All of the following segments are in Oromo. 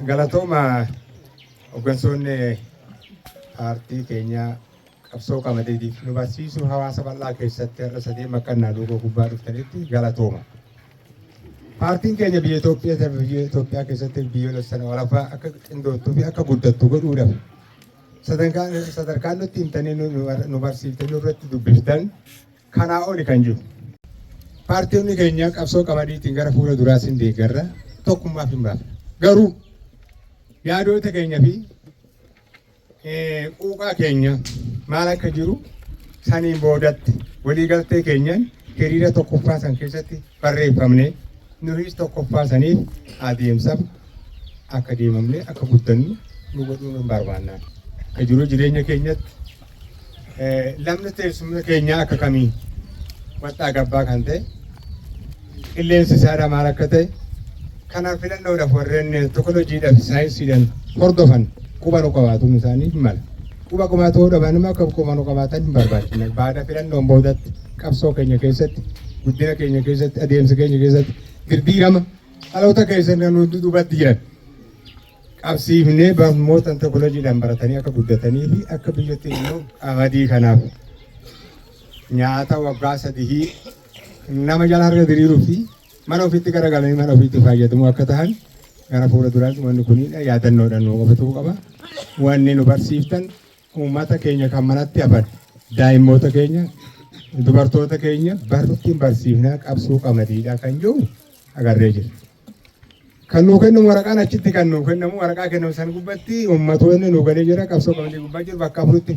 Galatooma hooggantoonni paartii keenyaa qabsoo qamadiitiif nu barsiisuu hawaasa bal'aa keessatti har'a sadee maqqannaa duuba gubbaa dhuftanitti galatooma. Paartiin keenya biyya Itoophiyaa keessatti biyyoolessan walafaa akka qindoottuu fi akka guddattu godhuudhaaf sadarkaan nutti himtanii nu barsiiftanii nurratti dubbiftan kanaa oli kan jiru. Paartionni keenya qabsoo qamadiitiin gara fuula duraas hin deeggarra, tokkummaaf hin baafna. Garuu yaadota keenya fi quuqaa keenya maal akka jiru saniin boodatti waliigaltee keenyan hiriira tokkoffaa san keessatti barreeffamne, nuhis tokkoffaa saniif adeemsaaf akka deemamne akka guddannu nu godhuu hin barbaannaan. Akka jiru jireenya keenyatti lamni teessumni keenyaa akka kamii waxxaa gabbaa kan ta'e, qilleensi isaadha maal akka ta'e, kanaaf filannoodhaaf warreen teekinooloojiidhaaf saayinsiidhaan hordofan quba nu qabaatuun isaanii hin mala. Quba qabaatuu dhaban immoo akka quba nu qabaatan hin barbaachifne. Baada filannoon boodatti qabsoo keenya keessatti, guddina keenya keessatti, adeemsa keenya keessatti dirdiirama dhaloota keessan kan nuti duubatti jiran qabsiifnee barnoota teekinooloojiidhaan baratanii akka guddatanii fi akka biyyatti immoo qamadii kanaaf nyaata waggaa 3 nama jala harka diriiruu fi mana ofiitti garagalanii mana ofiitti fayyadamuu akka ta'an gara fuula duraatti wanni kun yaadannoodhaan nu qabatuu qaba. Wanni nu barsiiftan uummata keenya kan manatti hafan, daa'immoota keenya, dubartoota keenya barruutti barsiifnaa qabsoo qamadiidha kan jiru agarree jira. Kan nuu kennu waraqaan achitti kan nuu kennamu, waraqaa kennamu san gubbatti uummatoonni nuu galee jira. Qabsoo qamadii gubbaa jiru bakka afuritti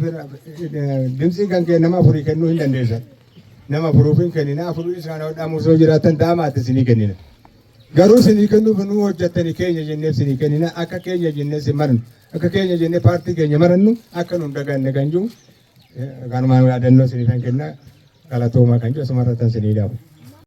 dimtsiin kan kennama afurii kennuu hin dandeessan. Nama afuruuf hin kennina, afurii isaan hodhamu osoo jiraatan daamaatti isinii kennina. Garuu isinii kennuuf nuu hojjettanii keenya jennee isinii kennina, akka keenya jennee isin marannu, akka keenya jennee paartii keenya marannu akka nu hin daganne kan jiru kanumaan yaadannoo isinii kan kenna, galatoomaa kan jiru asumarratti isinii dhaabu.